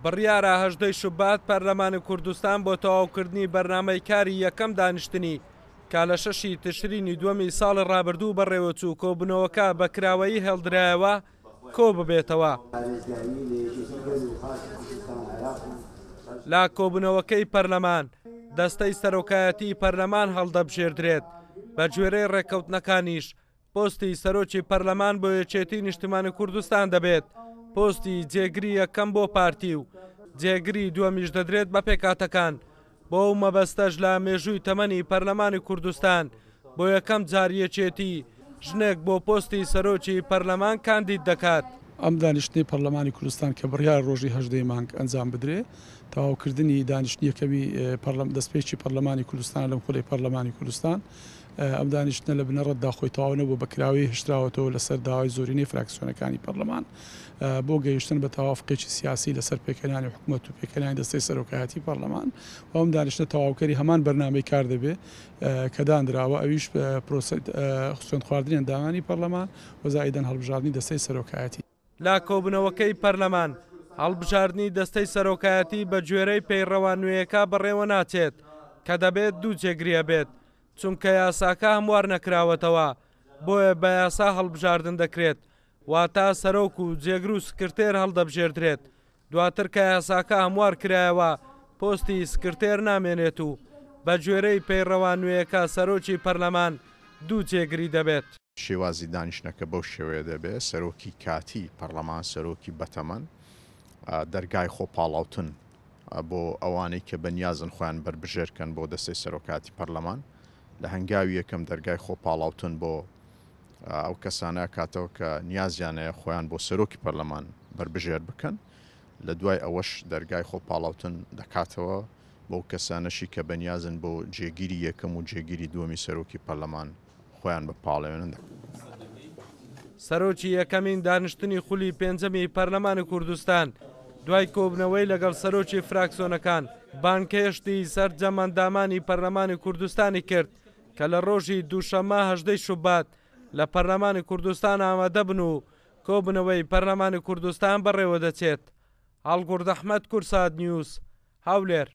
بڕیارە 18 شوبات پەرلەمانی کوردستان بۆ تەواوکردنی بەرنامەی کاری یەکەم دانیشتنی کە لە شەشی تشرینی دووەمی ساڵی ڕابردوو بەڕێوەچوو کۆبوونەوەکە بە کراوەیی هێڵدرایەوە کۆببێتەوە. لە کۆبوونەوەکەی پەرلەمان، دەستەی سەرۆکایەتیی پەرلەمان هەڵدەبژێردرێت، بەگوێرەی ڕێککەوتنەکانیش پۆستی سەرۆکی پەرلەمان بۆ یەکێتی نیشتیمانی کوردستان دەبێت، پۆستی جێگری یەکەم بۆ پارتی و جێگری دووەمیش دەدرێت بە پێکهاتەکان، بۆ ئەو مەبەستەش لە مێژووی تەمەنی پەرلەمانی کوردستان بۆ یەکەم جار یەکێتی ژنێک بۆ پۆستی سەرۆکی پەرلەمان کاندید دەکات. ئەم دانیشتنەی پەرلەمانی کوردستان کە بڕیارە ڕۆژی 18 ی مانگ ئەنجام بدرێ، تەواوکردنی دانیشتنی یەکەمی دەستپێکی پەرلەمانی کوردستانە لەم خولەی پەرلەمانی کوردستان. ئەم دانیشتنە لە بنەڕەتدا خۆی تەواو نەبووە، بە کراوەیی هێشتراوەتەوە لەسەر داوای زۆرینەی فراکسیۆنەکانی پەرلەمان بۆ گەیشتن بە تەوافقێکی سیاسی لەسەر پێکهێنانی حکومەت و پێکهێنانی دەستەی سەرۆکایەتی پەرلەمان و ئەم دانیشتنە تەواوکەری هەمان بەرنامەی کار دەبێ کە دانراوە ئەویش پرۆسەی سوێندخواردنی ئەندامانی پەرلەمان و زائیدەن هەڵبژاردنی دەستەی سەرۆکایەتی. لە کۆبوونەوەکەی پەرلەمان، هەڵبژاردنی دەستەی سەرۆکایەتی بە گوێرەی پەیڕەوە نوێیەکە بەڕێوەناچێت کە دەبێت دوو جێگری هەبێت، چونکە یاساکە هەموار نەکراوەتەوە، بۆیە بە یاسا هەڵبژاردن دەکرێت، واتە سەرۆک و جێگر و سکرتێر هەڵدەبژێردرێت، دواتر کە یاساکە هەموار کرایەوە پۆستی سکرتێر نامێنێت و بە گوێرەی پەیڕەوە نوێیەکە سەرۆکی پەرلەمان دوو جێگری دەبێت. شێوازی دانیشتنەکە بەو شێوەیە دەبێت، سەرۆکی کاتیی پەرلەمان، سەرۆکی بەتەمەن، دەرگای خۆپاڵاوتن بۆ ئەوانەی کە بەنیازن خۆیان بەربژێر کەن بۆ دەستەی سەرۆکایەتی پەرلەمان، لە هەنگاوی یەکەم دەرگای خۆپاڵاوتن بۆ ئەو کەسانە ئەکاتەوە کە نیازیان هەیە خۆیان بۆ سەرۆکی پەرلەمان بەربژێر بکەن، لە دوای ئەوەش دەرگای خۆپاڵاوتن دەکاتەوە بەو کەسانەشی کە بەنیازن بۆ جێگیری یەکەم و جێگیری دووەمی سەرۆکی پەرلەمان خۆیان بپاڵێونن. سەرۆکی یەکەمین دانیشتنی خولی پێنجەمی پەرلەمانی کوردستان دوای کۆبوونەوەی لەگەڵ سەرۆکی فراکسۆنەکان بانگهێشتی سەرجەم ئەندامانی پەرلەمانی کوردستانی کرد کە لە ڕۆژی دووشەممە 18 شوبات لە پەرلەمانی کوردستان ئامادەبن و کۆبوونەوەی پەرلەمانی کوردستان بەڕێوەدەچێت. هەڵگورد ئەحمەد، کوردسات نیوز، هەولێر.